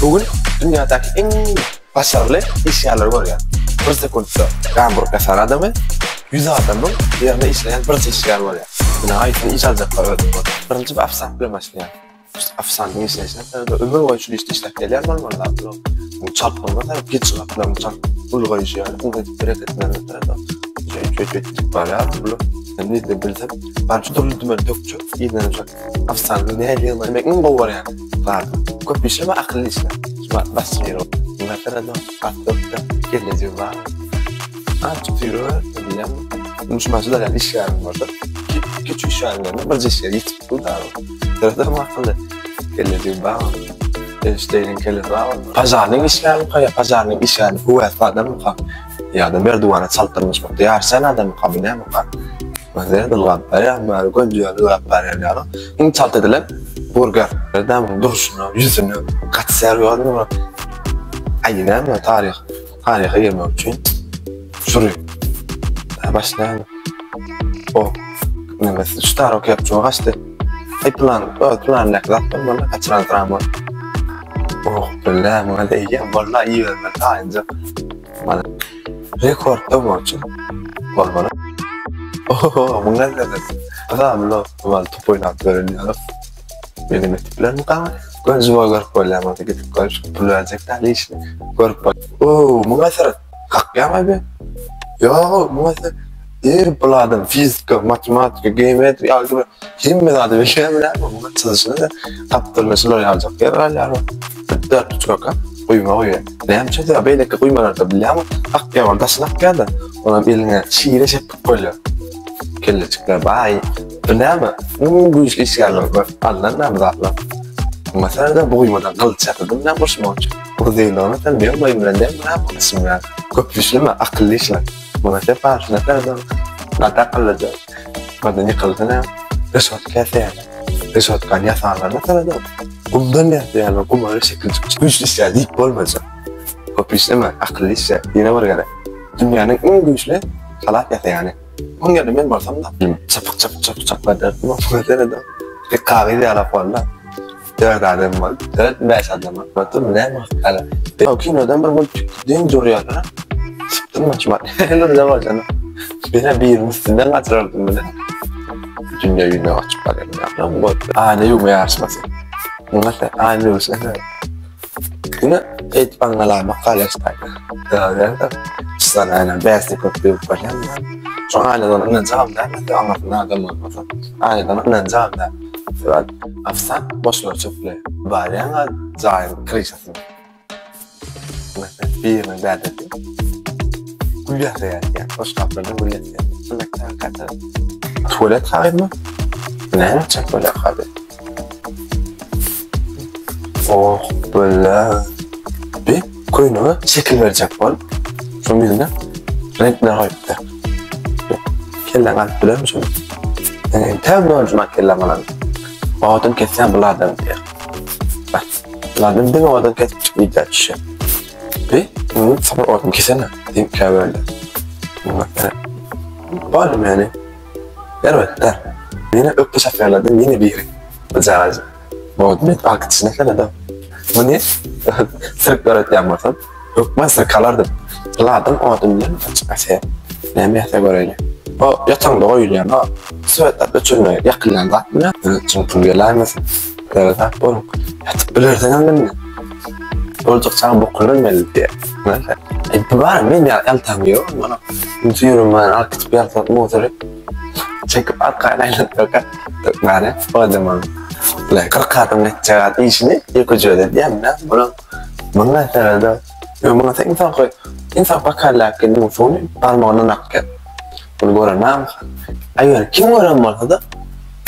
Bu gün dünýädäki iň başarly işgärleri görýäs. Bir sekuntda gamburg ýasan adamy 100 adamyň ýerine işleýän birje işgär bolýar. Ine haýsyny iş aljaklar özüň gör. Birinji bir ofisant bilen başlaýar. Ofisiantyň işleýşine seredip ömür boýy şul işde işläp gelýän bolmaly zat bu. Bu çaltlygyna seredip geç gaplaryň çalt ulgaýşy ýaly uzadyp hereketlerine seredip şeýdip barýar bular. Sen nirde bilsem, barça dürli dümen dökjek, yzyndan şol ofisiantyň nähili ýygnaýan men iň gowy görýän zat. Köp işleme, akylly işle. Şu başga ýeri. Muňa seredip, gaty dökde, gelneje bar. Azajyk süýrüber, bilýäňmi? Indi şu maşyna ýaly işgäriň bolsa, iki-üç işgäriň ýerine birje işgär ýetip dur da. Seredem akylly. Kellejigi bar. Einsteiniň kellesi bar. Pažarnyň işgärmika ýa pažarnyň işgärini höwesli adammyka? Ýa-da merduwana çaltdyrmyşmykda ýaryşýan adammyka bu nämeka? Meselem, ylgap barýan, bäri gönji ýaly ylgap barýan ýaly. Iň çalt edilen burger. Adamyň durşuna, ýüzüne gaty ser gördüňmi? Aý näme taryh, taryha girmek üçin žuri. Başlaýan. O nemesi şu tarok ýapjyga gaçdy. Aý plan, öz planyndaky zat bolmaly, gaçyran drama. Oh, billä, muňa eýýäm walla ibermeli taýynja. Mana rekord bolmak üçin bolmaly. Oho, muňa näme? Adamlar, wal top oýnap ýören ýaly. Benim etip bilermi gaňa? Gönji boý görüp bolýar, bolsa gidip görüp pul berjek däl işini. Görüp bol. Oo, muňa seret. Kakýarmy be? Ýok, muňa seret. Her bir adam fizika, matematika, geometriýa, algebra hemme zady bilýär bilen muňa çyzyşyny da gapdalynda şular ýaljak ýer galýar. Dört uçraka guýma guýýar. Näme üçin sebäbi beýleki guýmalarda bilýärmi? Akýar ol daşyny akýar-da, onam eliňe şire şepbik bolýar. Kellejikler baý. Bu näme? Iň güýçli işgärler gör. Alnan näme zatlar? Meselem, bu guýmadan gylyç ýasadym näme uruşmak üçin. Uzynlygyny sen meň boýum bilen deň näme uruşym ýa? Köp işleme, akylly işle. Muňa sen parşyna serediň. Gaty akyllyja. Birden ýykylsa näme? Reşotka ýasaýar. Reşotkany ýasanlar meselem, gumdan ýasaýarlar, guma şekiljik. Güýçli işle diýip bolmajak. Köp işleme, akylly işle. Ýene bir gezek. Dünýäniň iň güýçli halat ýasaýany. Oň ýerine men bolsam-da, çapyk çapyk çapyk çapyk ederdim. Muňa serediň. Bir kagyz ýalak boldy. Dört adam boldy. Dört, bäş adam boldy. Näme wagt hala. Kinodan bir multik deň durýarlar. Sypdym maçma. Nurja boljan. Bire biriniň üstünden gaçyrardym bile. Dünýä ýüzüne gaçyp barýan ýaly. Bu aýna ýuwma ýaryşmasy. Muňa sen aýna ýuwuşa. Ine, eýtip aňňalamak galýar ştaýda. Ýa-da, çyzan aýna bäş sekunt ýuwup barýan. Şo aýnadan ynanjagam däl, aňyrsynda adam bolmasa. Aýnadan ynanjagam däl. Sebäbi ofisant boşlary çöpleýär. Barýaň-a jaýyň kryşasyna. Meselem, biriniň dädesi gül ýasaýar diýýär. Boş gaplardan gül ýasaýar. Tuwalet kagyzmy? Näme üçin tuwalet kagyzy? Oh, bela. Bir köýnege şekil berjek bolup, şonuň ýüzüne reňkler goýupdyr. Kelläň alyp bilermi şony? Entäk dönjüme kelläm alan. Owadan kesýän bu adam diýýär. Bak, bu adam diňe owadan kesip çykyp wideo düşýär. Bir, indi sabır odun kesene diýip ikä böldi. Boldy meni. Erbet däl. Ýene ökde şofýorlardan ýene biri. Bu jagazy. Bu men alkytçyny eken-de. Muny sirk döretýän bolsam, hökman sirk alardym. Ladym odun bilen açyk ase. Näme ýasa göreýli. O ýataňda goýulýan o swet öçürme ýakylýan zat bilen çyn pul geläýmesin. Böyle zat boluň. Ýatyp bilersiňem indi. Boljak çaga bokuny bilmeli diýýär. Ey, bu bar men ýa ýaltaň ýok mana. Ýürüm alyp gidip ýaltak motory çekip arkaýyn aýlanyp ýörkä türkmeni o zaman bile 40 adam etjek at işini ýekeje özi edýär men buna muňa serede ýo muňa sen insan koý insan pakarlap geldi suwuny barmagyndan akýar bunu gören barmy eger kim gören bolsa-da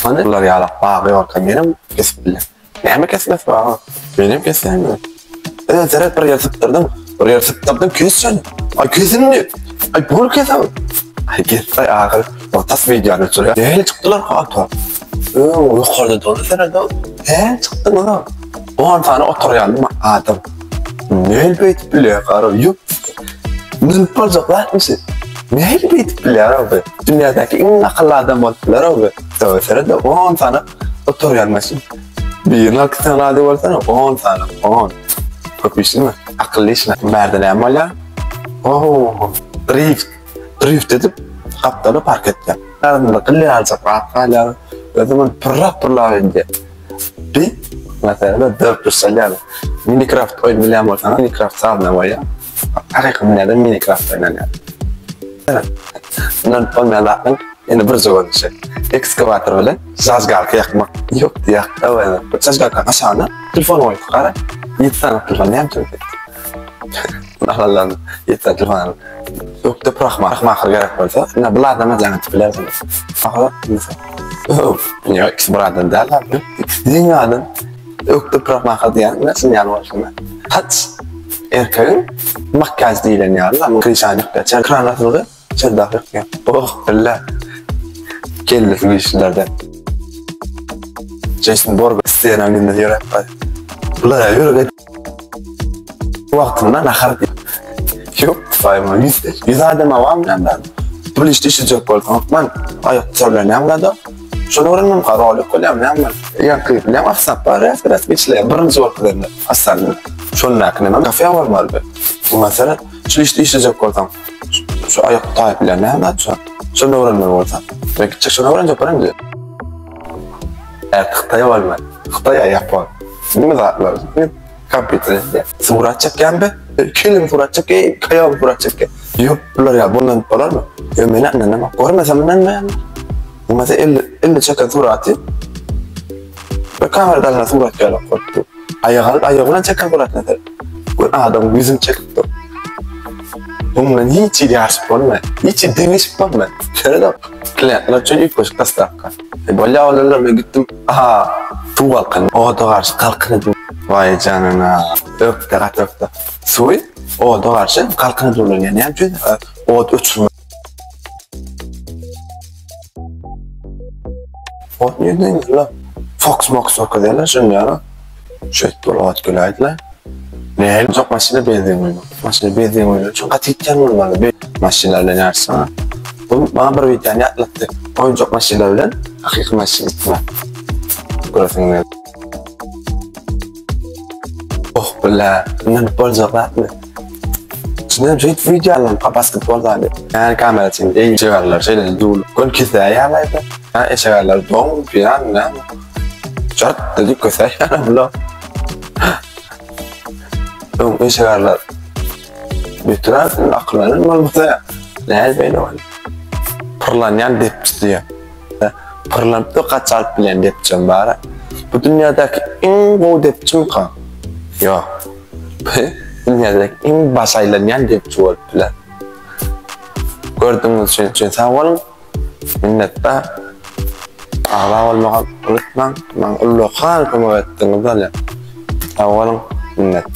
hany bular ýalak bagy ýorka menem kesip bilen Näme kesmesi bar? Menem kesýän. Ene seret bir ýer sypdyrdyň. Bir ýer sypdyrdyň, kes sen. Ay kes indi. Ay bol kes al. Ay kes ay ahyr. O tas wideony öçürýär. Nähili çykdylar ata? Öň ýokarda doly serede. Nähili çykdyňyz? 10 sany oturýan adam. Nähili beýdip bilýär gara? Ýok. Münüp boljak zatmyş. Nähili beýdip bilýär abi? Dünýädäki iň akylly adam bolup biler abi. Serede 10 sany oturýan maşyn. Birini alyp gitseň razy bolsana, 10 sany, 10. Köp işleme, akylly işle. Bärde näme bolýar? Oh, drift. Drift edip gapdala park etýär. Arasynda gyl ýaljak zat galýar. Özüm pyrlap pyrlap edýär. Bi meselede dörp salýar. Minecraft oýun bilýän bolsaň, Minecraft sazyna goýýar. Hakyky dünýäde Minecraft oýnanýar. Bundan bolmaýan zatlaryň ýene bir görnüşi. Ekskawator bilen zažgalka ýakmak. Ýok diýýär. Bu zažgalkanyň aşagyna telefon goýup gara. 7 sany telefon näme üçin? Nahallan 7 sany telefon. Ökde prahmaher gerek bolsa, ine bu adama jaň edip bilersiňiz. Aha, Ýok, ikisi bir adam däl, ikisi deň adam. Ökde prahmaher diýen, ine şuny ýaly bolsun. Haç erkegiň makiýaž diýlen ýaly, ama krişany ýykýar. Çen kran asylgy, çendak ýykýar. Oh, billa. Kellesi güýçlülerden. Jason Borg isleýän günde ýöräp bar. Bulara ýörek wagtynda nahar Ýok, saýma 100 100 adam awam bilen ben. Bu işde işlejek bolsaň, hökman aýak çörlenýän bilen Şony öwrenmem ka rolik bolýar, näme? Ýaňky näme WhatsApp bar, res res işleýär. Birinji bolup gidende asal. Şondaky näme kafe bolmaly be. Meselem, şu işde işlejek bolsaň, şu aýak taýyp bilen näme zat şu? Şony öwrenmeli bolsaň. Men gitjek şony öwrenjek birinji. Erk Hytaý bolmaly. Hytaý ýa Ýapon. Nime zatlar? Kompýuter edýär. Surat çekýän be? Kelim surat çekýär, kaýagyň surat çekýär. Ýok, bular ýa bundan bolarmy? Ýa men ynanamok. Görmesem ynanmaýan. Bolmasa elle çeken suraty we kamerada alynan surat ýaly bolup dur. Aýagy alyp aýagy bilen çeken surat näder? Gör adamyň ýüzüni çekip dur. Munuň bilen hiç hili ýaryşyp bolmaýar. Hiç hili deňeşip bolmaýar. Şeýle-de klientler üçin üýtgeşik dostawka. E bolýa olarlar men gitdim. Aha, suw galkan. Oda garşy galkan edin. Waý janyna. Ökde gaty ökde. Suwy oda garşy galkan edip ulanýar. Näme üçin? Ot öçürmek. Ot nirden geldi? Fox Mox görkezýärler şuny ýaly. Şeýt bol ot geläýdiler. Nähili çok maşyna benzin guýmak. Maşyna benzin guýmak üçin gaty gitýän bolmaly. Maşynlar bilen ýaryşsaň. Bu maňa bir wideony ýatlatdy. Oýunjak maşynlar bilen hakyky maşyn gitme. Göresiň Oh bile, ynanyp boljak zatmy? Şundan şeýdip wideo alan pa basketbol zady. Yani kamera içinde eşegarlar şeýle dul. Gön kesäýärler. Ha eşegarlar doň piýan näme? Jart dedi kesäýärler bular. Öň eşegarlar Götürer akyllanan bolmasa näl beýle bolýar. Pyrlanýan depçi diýýär. Pyrlanyp da gaç alyp bilýän depçem bar. Bu dünýädäki iň gowy depçimika? Ýok. Bu dünýädäki iň baş aýlanýan depçi bolup biler. Gördüňiz üçin üçin sag boluň. Minnetdar. Agza bolmagy unutmaň. Maňa ullakan kömek etdiňiz bolýar. Sag boluň. Minnetdar.